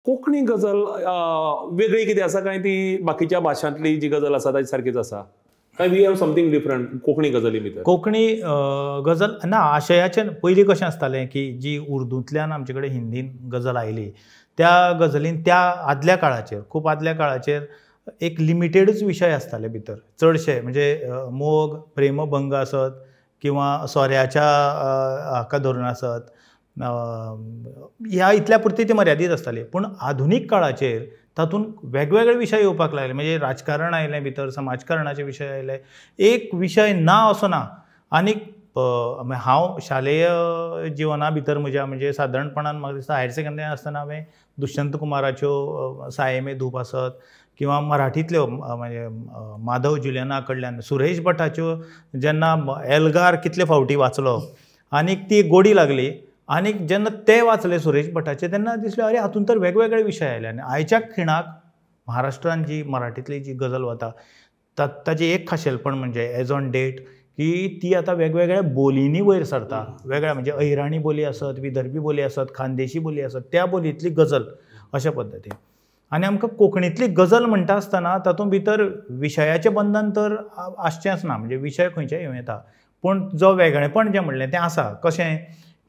कोंकणी गजल वेगळी कितें आसा काय ती बाकीच्या भाशांतली जी गजल आसा ताची सारकीच आसा काय we have something different Konkani Ghazali भितर? कोंकणी गजल ना, आशयाचें पयलीं कशें आसतालें की जी उर्दूंतल्यान आमचे कडेन हिंदीन गजल आयली त्या गजलीन त्या आदल्या काळाचेर, खूब आदल्या काळाचेर एक लिमिटेडूच विशय आसताले भितर चडशे, म्हणजे मोग, प्रेमभंग आसत किंवा सोऱ्याच्या हाका धरून आसत, ह्या इतल्या पुरती ती मर्यादीत आसताली. पूण आधुनीक काळाचेर तातूंत वेगवेगळे विशय येवपाक लागले, म्हणजे राजकारण आयलें भितर, समाजकारणाचे विशय आयले, एक विशय ना असो ना. आनीक हांव शालेय जिवना भितर म्हज्या, म्हणजे सादारणपणान म्हाका दिसता हायर सेकंडरी आसतना हांवें दुष्यंत कुमाराच्यो साये में धूप आसत किंवा मराठींतल्यो म्हणजे माधव जुलियना कडल्यान सुरेश भटाच्यो जेन्ना एल्गार कितले फावटी वाचलो आनीक ती गोडी लागली, आनीक जेन्ना ते वाचले सुरेश भटाचे तेन्ना दिसलें अरे हातूंत तर वेगवेगळे विशय आयले. आनी आयच्या खिणाक महाराष्ट्रान जी मराठींतली जी गजल वता ताचें एक खाशेलपण म्हणजे एज ऑन डेट की ती आतां वेगवेगळ्या बोलींनी वयर सरता, वेगळ्या म्हणजे अहिराणी बोली आसत, विदर्भी बोली आसत, खानदेशी बोली आसत, त्या बोलयेंतली गजल अशा पद्दतीन. आनी आमकां कोंकणींतली गजल म्हणटा आसतना तातूंत भितर विशयाचें बंधन तर आसचेंच ना, म्हणजे विशय खंयचेय येवं येता, पूण जो वेगळेपण जें म्हणलें तें आसा. कशें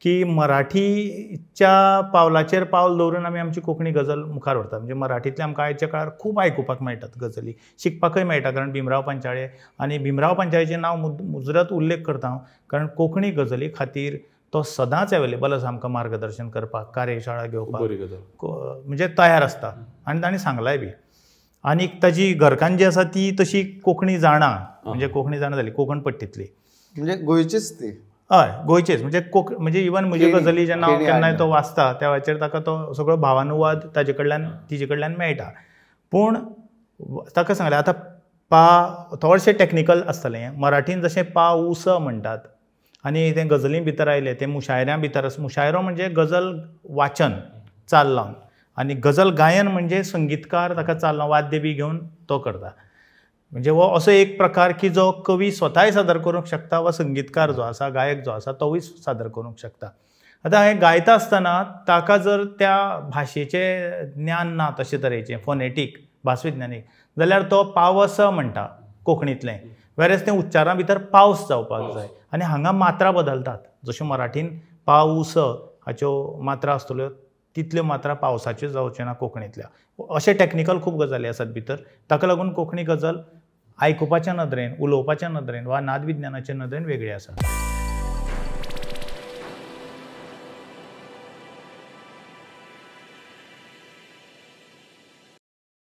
की मराठीच्या पावलाचेर पावल दवरून आमी आमची कोंकणी गजल मुखार व्हरतात. म्हणजे मराठींतले आमकां आयच्या काळार खूब आयकुपाक मेळटात गजली, शिकपाकय मेळटा, कारण भीमराव पांचाळे, आनी भीमराव पांचाळेचें नांव मुजरत उल्लेख करता हांव, कारण कोंकणी गजली खातीर तो सदांच एवेलेबल आसा आमकां मार्गदर्शन करपाक, कार्यशाळा घेवपाक, म्हणजे तयार आसता आनी ताणें सांगलाय बी. आनी ताजी घरकान्न जी आसा ती तशी कोंकणी जाणा, म्हणजे कोंकणी जाणा जाली, कोंकण पट्टींतली, म्हणजे गोंयचीच ती, हय गोंयचेच, म्हणजे म्हणजे इवन म्हजी गजली जेन्ना हांव केन्नाय तो वाचता त्या वेळाचेर ताका तो सगळो भावानुवाद ताजे कडल्यान तिजे कडल्यान मेळटा. पूण ताका सांगलें आतां पा थोडेशें टॅक्निकल आसतलें हें, मराठीन जशें पा ऊस म्हणटात आनी तें गजली भितर आयलें, तें मुशायऱ्यां भितर आसा. मुशायरो म्हणजे गजल वाचन चाल लावन, आनी गजल गायन म्हणजे संगीतकार ताका चाल लावन वाद्य बी घेवन तो करता. म्हणजे हो असो एक प्रकार की जो कवी स्वताय सादर करूंक शकता वा संगीतकार जो आसा, गायक जो आसा तोवूय सादर करूंक शकता. आतां हें गायता आसतना ताका जर त्या भाशेचें ज्ञान ना तशे तरेचें फोनेटीक भासविज्ञानीक जाल्यार तो पावस म्हणटा कोंकणींतलें, वेरेस तें उच्चारां भितर पावस जावपाक जाय. आनी हांगा मात्रा बदलतात, जश्यो मराठीन पावस हाच्यो मात्रा आसतल्यो तितल्यो मात्रा पावसाच्यो जावच्यो ना कोंकणींतल्या. अशे टॅक्निकल खूब गजाली आसात भितर, ताका लागून कोंकणी गजल आयकुपाच्या नदरेन, उलोवपाच्या नदरेन वा नादविज्ञानाच्या नदरेन वेगळी आसा.